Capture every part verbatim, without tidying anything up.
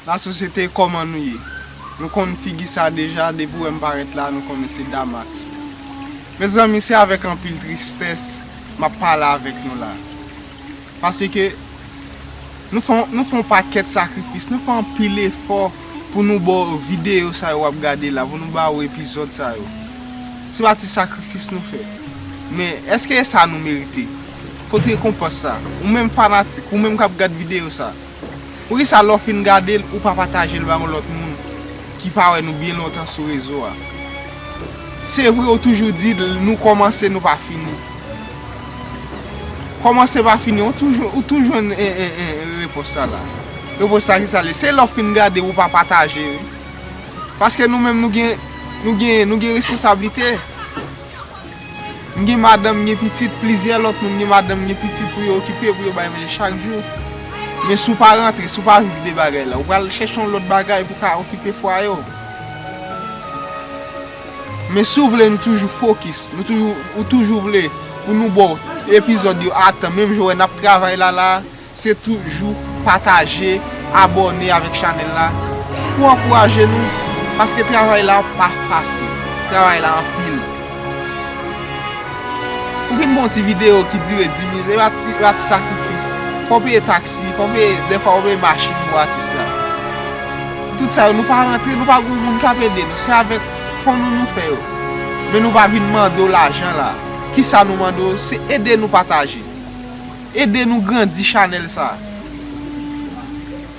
Lasosyete, kòman nou ye? Nou konn figi sa deja, depi w wè m parèt la, nou konnen se Damax. Mezanmi, se avèk anpil tristès m ap pale avèk nou la. Paske nou fè, nou fè yon pakèt sakrifis, nou fè anpil efò pou nou ba w videyo sa yo w ap gade la, pou nou ba w epizòd sa yo. Se pa ti sakrifis nou fè. Men, èske e sa nou merite? Kote rekonpans la? Ou menm fanatik, ou menm k ap gad videyo sa, poukisa lè w fin gade l, ou pa pataje l ba yon lòt moun ki pa wè nou byen lontan sou rezo a? Se vre, ou toujou di l, nou kòmanse, nou pa fini. Kòmanse pa fini, ou toujou, ou toujou jwenn, e, e, e, repons sa la. Repons sa ki sa l ye? Se lè w fin gade, ou pa pataje, wi. Paske nou menm, nou gen, nou gen, nou gen responsablite. M gen madanm, m gen pitit, plizyè lòt moun gen madanm, gen pitit pou yo okipe, pou yo bay manje chak jou. Men si w pa rantre, si w pa viv de bagay la, ou pral chèche yon lòt bagay pou ka okipe fwaye w. Men si w vle nou toujou fokis, nou toujou, ou toujou vle pou nou ba w epizòd yo a tan, menm jan w wè n ap travay la, la, se toujou pataje, abòne avèk chanèl la pou ankouraje nou, paske travay la pa fasil, travay la anpil. Ou vin ba w ti videyo ki dire dis minit, e pa ti, e pa ti sakrifis. Fò w peye taksi, fò w peye, dèfwa w peye machin pou atis la. Tout sa yo, nou pa rantre, nou pa gen moun k ap ede nou. Se avèk fon nou nou fè yo. Men nou pa vin mande w lajan la. Kisa nou mande w? Se ede nou pataje. Ede nou grandi chanèl sa.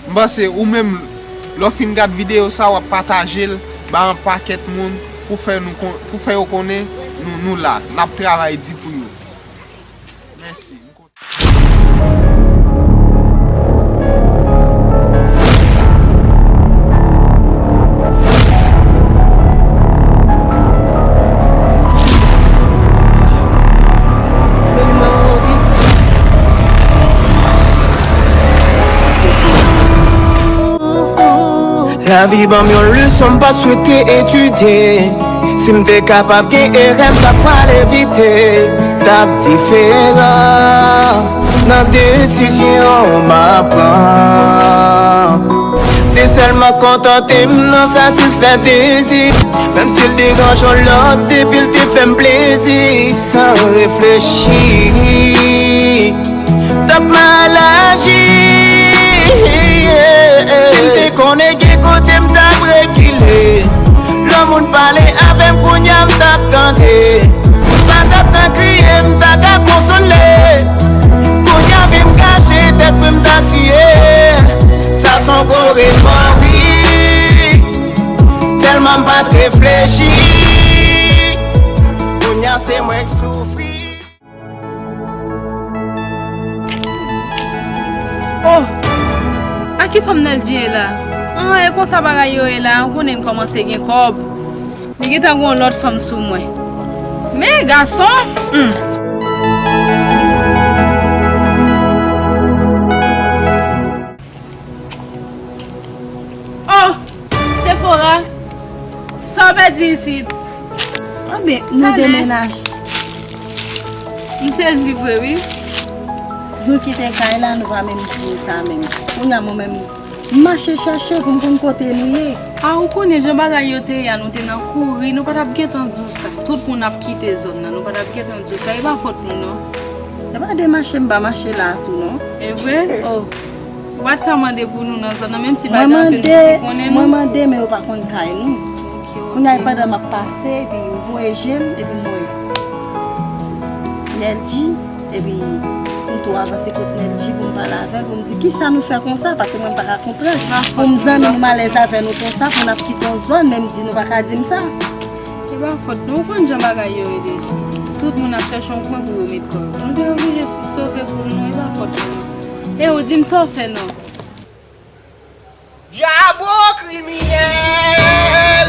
M panse ou menm, lè w fin gad videyo sa, w ap pataje l ba yon pakèt moun pou fè nou kon-, pou fè yo konnen nou, nou la, n ap travay di pou yo. Mèsi. Lavi ban m yon leson m pa swete etidye. Si m te kapab gen erè m t ap pral evite, t ap diferan nan desizyon m ap pran. Te sèlman kontante m nan satisfè dezi, menm si l deranje yon lòt, depi l te fè m plezi san reflechi. T ap mal aji. Si m te konnen gen kote m t ap rekile, lè moun pale avè m kounye a m t ap tande. M pa t ap nan kriye, m ta ka konsole. Kounye a vi m gache, tèt mwen m ta tiye. Sa s on gwo remò wi. Tèlman m pa t reflechi. Kounye a se mwen k soufri. Oh! A ki fanm Nelji ye la? An, e konsa bagay yo ye la, ou konnen n kòmanse gen kòb. Li gentan gen yon lòt fanm sou mwen. Men gason! Hmm. Oh! Sephora! Sa w pèdi isit? Anben, nou demenaje. M sezi vre, wi. Nou kite kay la, nou pa menm di sa menm. Kounye a mwen menm, m mache chache pou m konn kote nou ye. A, ou konnen jan bagay yo te ye a, nou te nan kouri, nou pa t ap gentan di w sa. Tout moun ap kite zòn nan, nou pa t ap gentan di w sa. E pa fòt nou, non. E pa de mache m pa mache la a tou, non. E vre? Oh. Ou pa t ka mande pou nou nan zòn nan, menm si pa gen anpil moun ki konnen nou? Mwen mande, men yo pa konn kay nou. Ok, ok. Kounye a, pandan m ap pase, epi m voye je m, epi m wè Nelji, epi m tou avanse kot Nelji pou m pale avè l, pou m di, kisa nou fè konsa? Paske mwen, m pa ka konprann. Pou m zanmi, nou malèz avè nou konsa, pou n ap kite yon zòn, men m di, nou pa ka di m sa. E pa fòt nou, ou konn jan bagay yo ye deja. Tout moun ap chèche yon kwen pou yo met kò yo. Nou te oblije sove pou nou, e pa fòt nou. E ou di m sa w fè non. Dyabo kriminèl!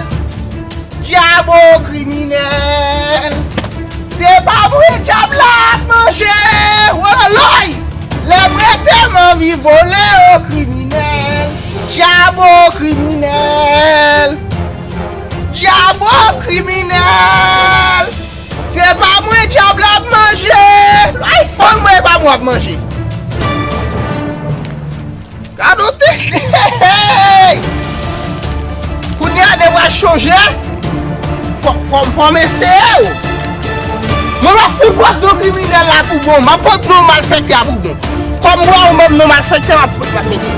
Dyabo kriminèl! Se pa mwen dyab la ap manje! Wololoy! Lè m rete m anvi vole o kriminèl! Dyabo kriminèl! Dyabo kriminèl! Se pa mwen dyab la ap manje! w ap manje. Gade w te. Hey! Kounye a, depi w chonje, fò, fò, fò m eseye w. Mwen, m ap fout pran non kriminèl la pou bon. M ap pran non malfektè a pou bon. Kòm mwen, ou menm non malfektè, m ap fout, m ap mete.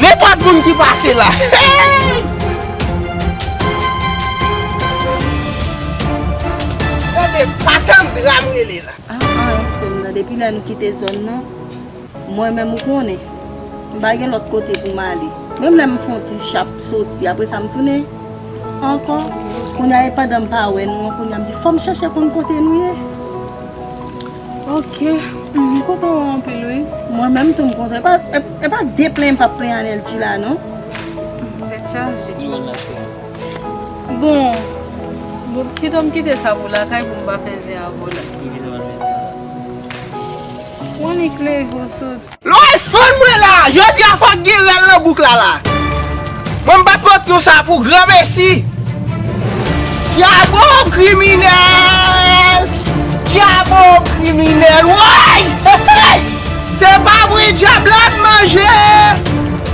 Nenpòt moun ki pase la. Hey! Tande, pa tann dram rele la. Ah, ah, sè m nan, depi lè nou kite zòn nan, mwen menm ou konnen, m pa gen lòt kote pou m ale. Menm lè m fè yon ti chap soti, apre sa m tounen ankò. Kounye a, e pandan m pa wè nou an, kounye a m di, fò m chèche konn kote nou ye. Ok. Mm, m kontan wè w anpil, wi. Mwen menm tou m kontan. E pa, e, e pa de plenyen m p ap plenyen Anèlji la, non. Tèt chaje. Bon, bon, kite m kite sa pou lakay pou m pa fè zen avè w la. Ou annik leve w soti. Lè w al fann mwen la, jodi a fòk gen rèl nan bouk la la. Mwen m p ap pran tout sa pou granmesi. Dyabo kriminèl! Dyabo kriminèl! Woy! Se pa vre, dyab la ap manje!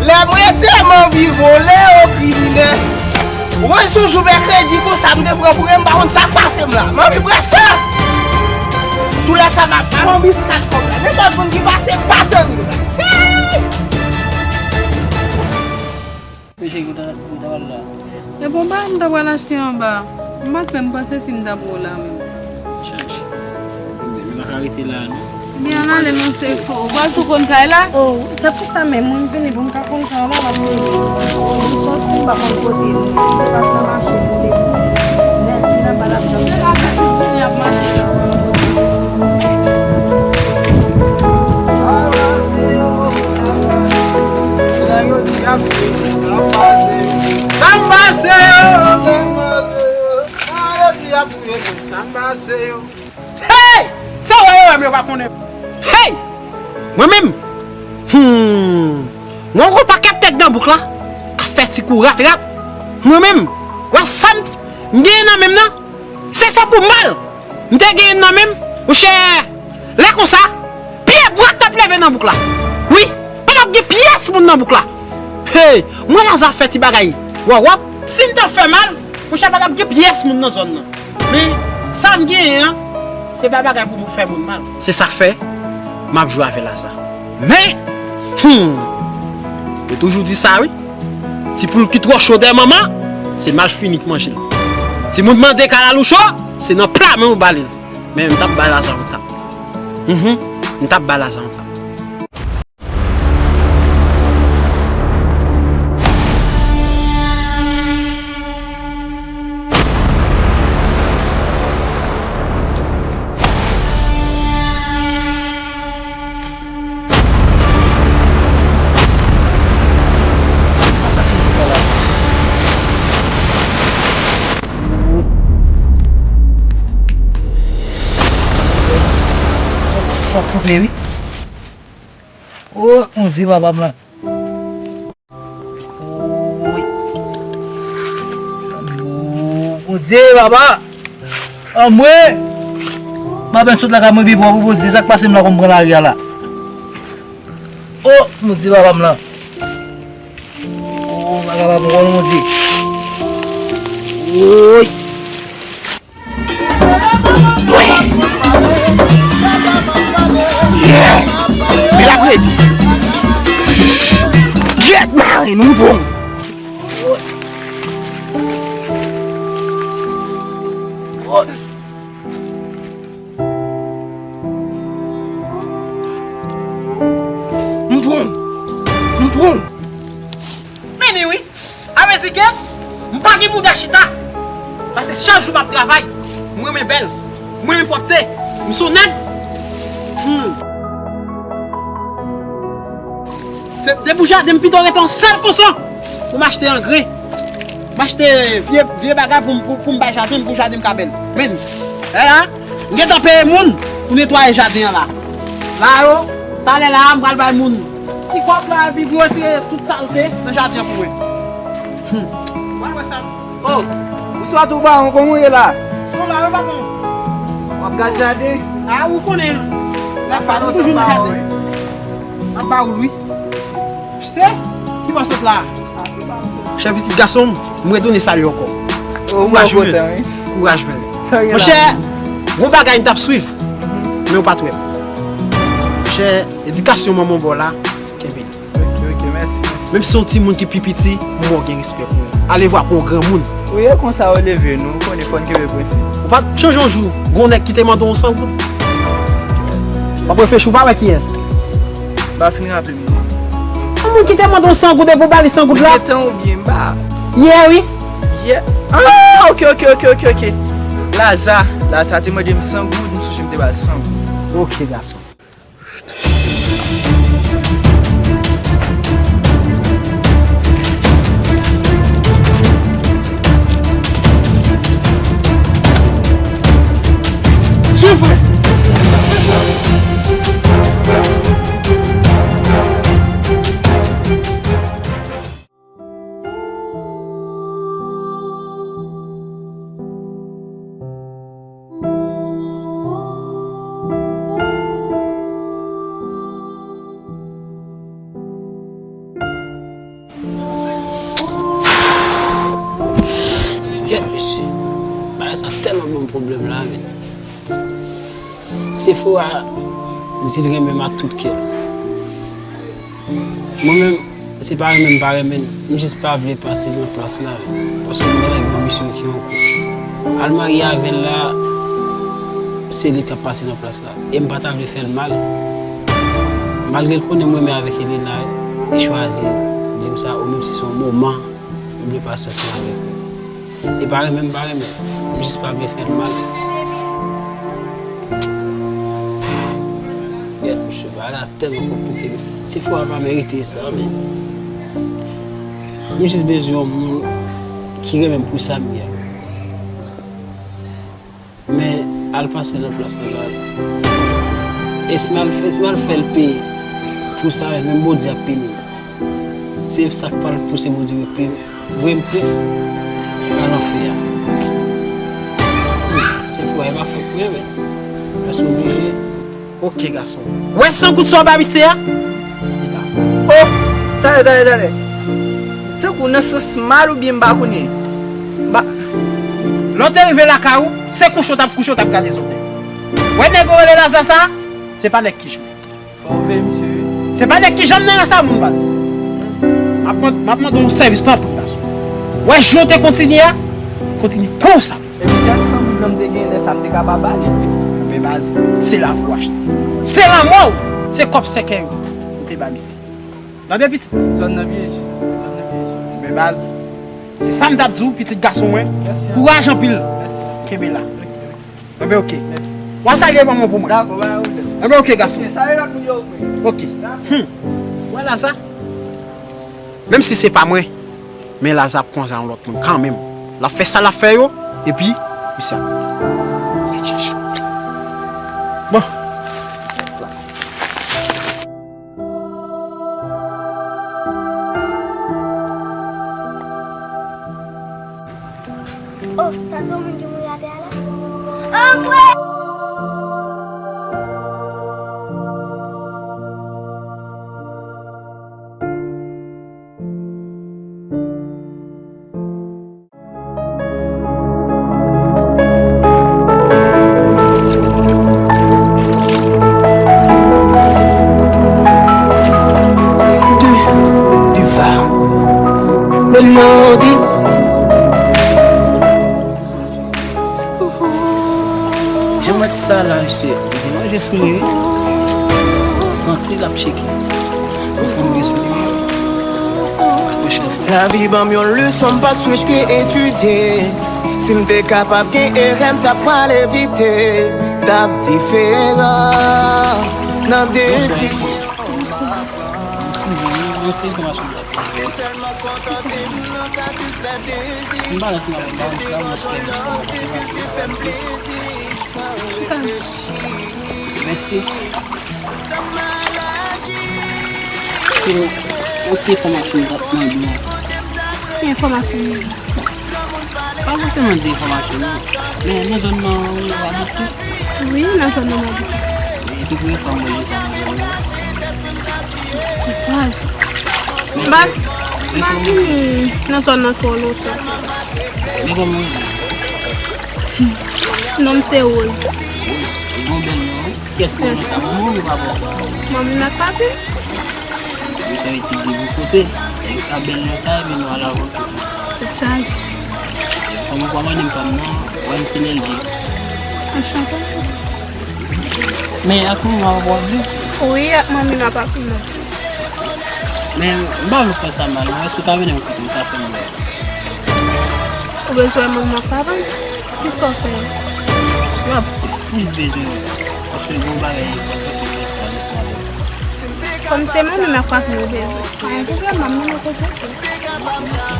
Lè m rete m anvi vole, o kriminèl! Mwen sou jou mèkredi konsa m te pran pou mwen, m pa konn sa k pase m la. M anvi pran san! Toulèka m ap, m ap anvi stat kòb la. Nenpòt moun ki pase, pa tann mwen. Hey! Mesye, ou ta, ou ta pral la. E bon, bagay m ta pral achte anba. M pa t menm panse si m ta pran w la menm. Chèch. Li pa ka rete la, non. Li an ale, non, se fo. Ou pral tou konn kay la? Oh, se pou sa menm, mwen m vini pou m ka konn kay la, m ap vini. M soti, m pa konn kote m ye. M te pa t nan mache, m te nèt, Jina pa l ap janm. Se la menm, Jina ap mache. Sa pase yo, sa pase yo, sa pase yo. Sa yo di y ap touye moun, sa pase yo. Hey! Sa w wè yo wè m yo pa konnen. Hey! Mwen menm. Hmm. Mwen gon pakèt nèg nan bouk la k ap fè ti kou rat rat. Mwen menm. Wè sa m, m genyen nan men m nan. Se sa pou mal. M te gen nan men m, monchè, lè konsa, pye bwa t ap leve nan bouk la. Wi, pa t ap gen pyès moun nan bouk la. Hey, mwen Laza fè ti bagay. Wap, wap. Si m t ap fè mal, monchè, pa t ap gen pyès moun nan zòn nan. Men, sa m genyen an, se pa bagay pou m fè moun mal. Se sa k fè, m ap jwe avè Laza. Men, hmm, yo toujou di sa, wi. Ti poul ki twò cho dèyè manman, se malfini k manje l. Timoun mande kalalou cho, se nan pla men w ba li l. Men m t ap bay Laza yon tap. Mhm, m t ap bay Laza yon tap. Fòk koupe, wi. O, Bondye, papa m la. Woy. Sa m ye, o, Bondye, papa. Anmwe. M apenn sot lakay mwen pi pwòp, o Bondye, sa k pase m la konn pran lari a la. O, Bondye, papa m la. O, papa m, o, Bondye. Woy. Yeah! Men l ap redi. Gyèt maren, nou bon. M bon. M bon. Men li wi. A vle di ke m pa gen mouda chita. Paske chak jou m ap travay. M renmen bèl. M renmen pwòpte. M se yon nèg. Hmm. Se depi jaden m pito rete yon sèl konsa. Pou m achte angren. M achte vye, vye bagay pou m, pou, pou m bay jaden m, pou jaden m ka bèl. Men, lè la, m gentan peye moun pou netwaye jaden an la. La yo, talè la, m pral bay moun ti kòb la, epi pou retire tout salte nan jaden an pou mwen. Hmm. W al wè sa. Oh, bonswa tou, bawon, kòman w ye la? Bon, la, yo pa bon. W ap gad jaden? A, ou konnen. Papa, nou toujou nan jaden. Anba ou, wi. Se? Ki bò sot la? Chè pitit gason m, m retounen salye w ankò. Kouraj, frè. Kouraj, frè. Monchè, gon bagay m t ap swiv, men w pa t wè m. Monchè, edikasyon manman w ba w la, kenbe li. Ok, ok, mèsi, mèsi. Menm si se yon timoun ki pi piti, m wè w gen respè pou li. Ale vwa pou yon granmoun. Ou ye konsa ou leve nou, ou konnen fò n kenbe prensip. Ou pa t chonje yon jou, gon nèg ki te mande w yon san goud? W ap reflechi, ou pa wè kiyès? M pa fin raple m non. Yon moun ki te mande w san goud epi w ba li san goud la? Gentan oubyen m pa? Yè wi. Yè? Ah, ok, ok, ok, ok, ok. Laza, Laza te mande m san goud, m sonje m te ba l san goud. Ok, gason. Kèt mesye, bagay sa tèlman ban m pwoblèm la, men. Sefora, li di l renmen m ak tout kè l. Mwen menm, se pa renmen m pa renmen l, m jis pa vle pase nan plas la, paske m gen yon misyon ki an kou. Al marye avè l la, se li k ap pase nan plas la. E m pa ta vle fè l mal. Malgre l konnen m renmen avèk Elena, li chwazi di m sa, ou menm si se yon moman, m vle pase ansanm avèk li. E pa renmen m pa renmen l. M jis pa vle fè l mal. Gad, mesye, bagay la tèlman konplike. Sefora pa merite sa, men. M jis bezwen yon moun ki renmen m pou sa m ye a. Men, al pase nan plas la, baz. E si m al fè, si m al fè l peye pou sa, menm Bondye ap pini m. Se sa k pral pouse Bondye voye m plis nan lanfè a. Wi, se fwa e pa fòt mwen, men. Èske oblije? Ok, gason. Wè san goud sa w ba misye a? Se pa vre. Oh! Talè, talè, talè. Tankou nan sans mal oubyen m pa konnen. Ba. Lè w te rive lakay ou, se kouche w t ap kouche, w t ap gade zòrèy. Wè nèg yo rele Laza sa, se pa nèg ki jwe. Fò w veye misye wi. Se pa nèg ki janm nan rasa moun baz. M ap mande, m ap mande yon sèvis tanpri baz. Wè jan w te kontinye a, kontinye konsa. Epi sèl san goud lan m te gen lè sa m te ka pa ba li vre. Men baz, se lavi w achte. Se lanmò w, se kòb sèkèy ou m te ba misye. Tande pitit. Zòn nan byen isit. Zòn nan byen isit. Men baz, se sa m t ap di w, pitit gason mwen. Mèsi anpil. Kouraj anpil. Mèsi anpil. Kenbe la. Ok, ok. Enben, ok. Mèsi. W a salye manman pou mwen. Dakò, pa gen pwoblèm. Enben, ok, gason. Ok, salye lòt moun yo pou mwen. Ok. Dakò. Hmm. Wè Laza. Menm si se pa mwen, men Laza ap konza yon lòt moun kanmenm. L ap fè sa l ap fè yo, epi, misye ap moute. Bon. Oh, sa se yon moun ki mouri atè a la? Anmwe! Diva Melody. Jan mwen di sa la, mesye, mwen manje sou li wi. Santi l ap tcheke. Mwen fè manje sou li wi. Mwen chans mwen. Lavi ban m yon leson m pa swete etidye. Si m te kapab gen erè m t ap pral evite. T ap diferan nan desizyon. M pa nan ti mwen, m pa nan ti mwen. Mèsi. Se yon ti enfòmasyon m t ap mande w. Ki enfòmasyon w mande? Pa fòseman di enfòmasyon non. Men nan zòn nan ou abite? Wi, nan zòn nan m abite. Premye fwa m wè Josam nan zòn nan. Mesaj. M pa, m pa vin nan zòn nan twò lontan. Men kòman w rele? Non m se Rose. Rose, se yon bèl non, wi. Kiyès ki rele sa? Manman w oubyen papa w? Manmi m ak papi m. Wi, sa vle di, di bon kote. Nèg yo ka bèl nan sa, men nou al avan tou. Mesaj. Kòman w pa mande m pa m nan? Wè m se Neldy. Anchante. Men ak manman w ap viv? Wi, ak manmi m ak papi m ap viv. Men m pa vle w fè sa mal non, èske w ka vin yon kote m ka fè yon bagay? Ou bezwen manman ak papa m? Kisa w fè? M ap plis bezwen yo. Paske gon bagay enpòtan ki fè sa, lèse m ale. Kòm se manmi m ak papi m ou bezwen. Pa gen pwoblèm, m ap mennen w kote w vle. Mèsi.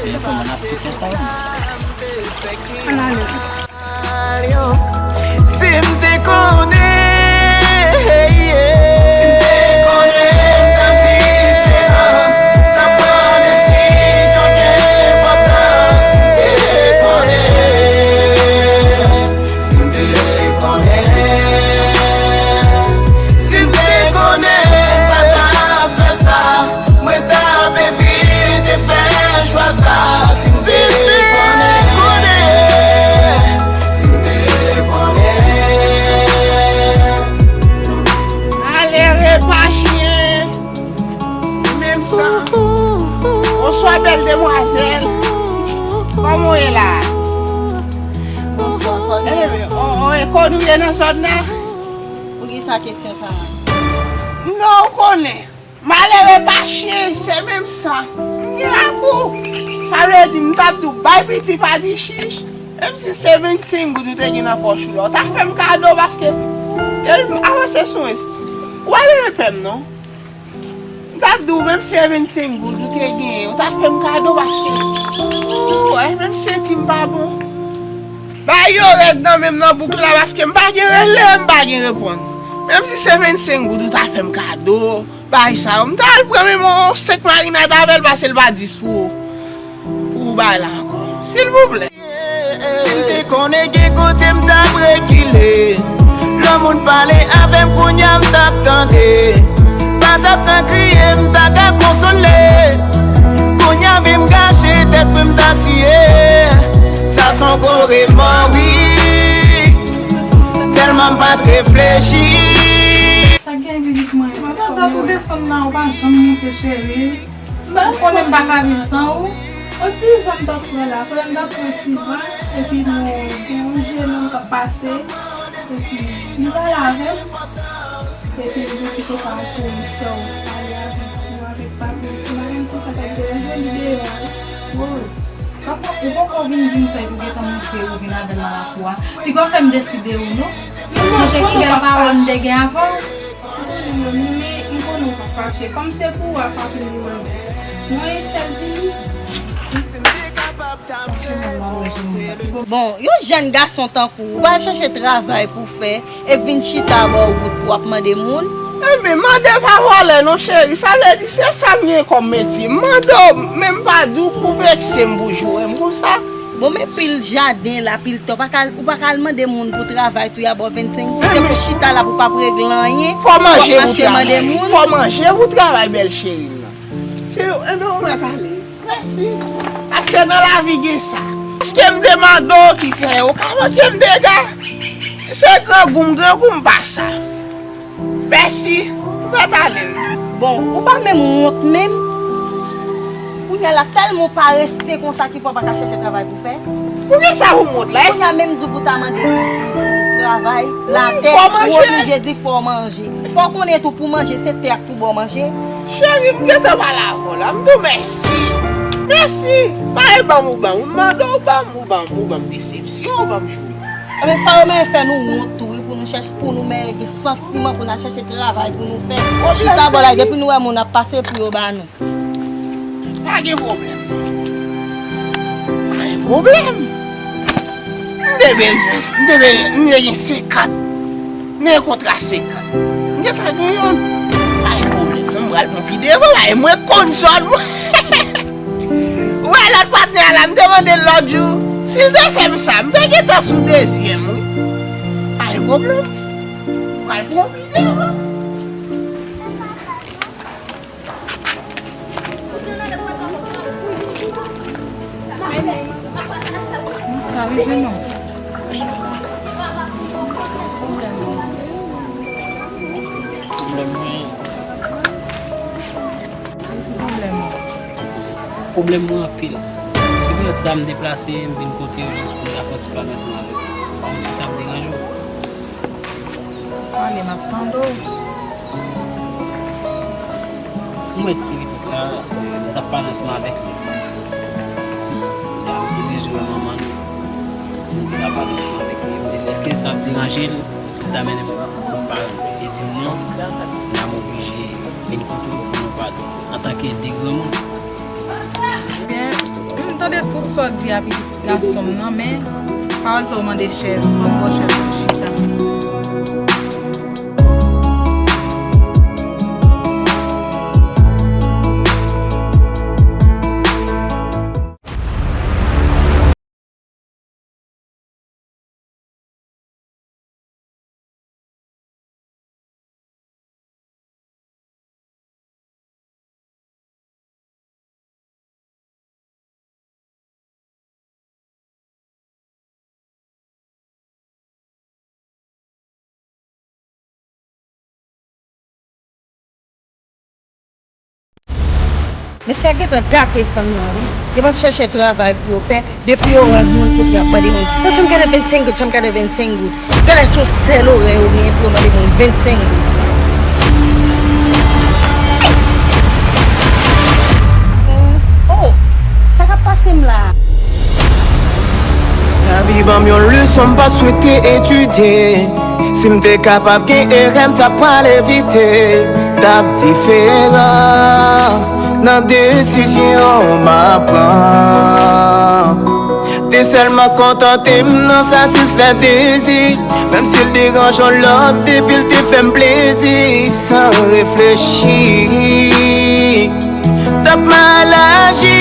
Men kòman n ap tou fè sa, wi. Ann ale. Si m te konnen, si m te konnen, m t ap diferan, m t ap pran desizyon ki enpòtan. Si m te konnen, si m te konnen, si m te konnen, m pa t ap fè sa. Mwen t ap evite fè chwa sa si m te konnen, si m te konnen. Malere pa chen, menm sa. Bonswa, bèl demwazèl. Kòman w ye la? Bonswa, kòman w ye? Ebyen, o, o, e kote w ye nan zòn nan? Poukisa kesyon sa a? Non, w konnen. Malere pa chen, se menm sa. M gen ak ou. Sa vle di, m t ap di w, bay piti pa di chich. Menm si se vennsenk goud ou te gen nan pòch ou la, ou ta fè m kado paske, e, avanse sou mwen. Ou pa bezwen pè m non. M t ap di w, menm si se vennsenk goud ou te genyen, ou ta fè m kado paske, ou wè, menm si senti m pa bon. Bagay yo rèd nan men m nan bouk la paske m pa gen rele, m pa gen reponn. Menm si se vennsenk goud ou ta fè m kado. Bagay sa yo, m ta al pran menm yon senk marinad avè l, pase l pa dis pou, pou ou bay la ankò. Silvouplè. Si m te konnen gen kote m t ap rekile. Lè moun pale avè m kounye a m t ap tande. Pa t ap nan kriye m ta ka konsole. Kounye a vi m gache tèt mwen m ta tiye. Sa son gwo remò wi. Tèlman m pa t reflechi. Sa k gen pitit mwen? Madanm ou desann la, ou pa janm monte cheri. Ou konnen m pa ka viv san ou. On ti van m t ap pran la, konnen m t ap pran ti van, epi nou gen yon jenòm k ap pase, epi li pale avè m, epi li di konsa pou m fè w pale avèk nou avèk papi, m pa konn si sa t ap deranje li deyò a. Rose, papa, ou poko vin di m sa epi w gentan montre ou vin avè l nan lakou a. Piga w fè m deside ou non. Sonje ki bèl pawòl m te gen avè w. M konnen manmi, men m konnen w pa fache. Kòm se pou ou a, pa pou li manmi. Mwen fè l vini. Bon, yon jèn gason tankou ou, ou pa chèche travay pou fè, e vin chita bò wout pou w ap mande moun. Ebyen, mande pa vòlè non, cheri. Sa vle di se sa m gen kòm metye. M mande w, men m pa di w pou vekse m, pou joure m konsa. Bon, men pil jaden la, pil tè, ou pa ka al, ou pa ka al mande moun pou travay tou, y a ba w vennsenk goud, se pou chita la pou w p ap regle anyen, pou w ap mache mande moun. Fò manje pou travay, bèl cheri m nan. Si, ebyen, ou mèt ale. Mèsi. Paske nan lavi gen sa. Paske m te mande w ki fè, ou ka manke m dega. Se grangou m, grangou m pa sa. Mèsi. Ou mèt ale wi. Bon, ou pa menm wont menm. Kounye a la, tèlman w parese konsa ki fè w pa ka chèche travay pou fè. Poukisa pou m wont la? Kounye a menm di w pou ta mande pou, pou, pou travay, latè, ou oblije di fò w manje. Fò w konnen tou pou manje, se tè ak pou ba w manje. Cheri, m gentan pale avè w la, m di w mèsi. Mèsi. Pa e ban m ou ban m, ou mande w ban m, ou ban m, ou ban m desepsyon, ou ban m joure. Ebyen, sa yo menm fè nou wont tou, wi, pou nou chèche, pou nou menm gen santiman, pou n al chèche travay, pou nou fè. Chita bò la, depi nou wè moun ap pase, pou yo ba nou. Pa gen pwoblèm. Pa gen pwoblèm. M te bezwen, m te bezwen, m te gen senkant. M te gen kontra senkant. M gentan gen youn. Pa gen pwoblèm. Non, m pral pran pi devan, pa gen mwen konn zòn mwen. Ou wè lòt patnè a la, m te mande l lòt jou. Si l te fè m sa, m te gentan sou dezyèm, wi. Pa gen pwoblèm. W Al pran pidon. Sa rive non. Pwoblèm mwen. Pwoblèm ou? Pwoblèm mwen anpil. Se poutèt sa m deplase, m vin kote w jis pou m ta fè yon ti pale ansanm avèk ou. Pa konn si sa ap deranje w. Pale, m ap tande w. M wè ti pitit la, m t ap pale ansanm avèk li. Li bezwen wè manman l. M te ka pale ansanm avèk li. M di l, èske sa ap deranje l si m ta mennen l kòm paran l? Li di m non, men m oblije vin kote w pou nou pale antanke de granmoun. Ebyen, m tande tout sa w di a pitit gason m nan, men pawòl sa yo mande chèz, fò m ba w chèz pou chita. Mesye a gentan gate san m nan, wi. Yo p ap chèche travay pou yo fè. Depi yo wè moun, se pou y ap mande moun, "Sa m ka de vennsenk goud, sa m ka de vennsenk goud." Genlè se yon sèl orè yo genyen pou yo mande moun vennsenk goud. Oh, sa k ap pase m la? Lavi ban m yon leson m pa swete etidye. Si m te kapab gen erè m t ap pral evite. T ap diferan nan desizyon m ap pran. Te sèlman kontante m nan satisfè dezi, menm si l deranje yon lòt depi l te fè m plezi. San reflechi, t ap mal aji.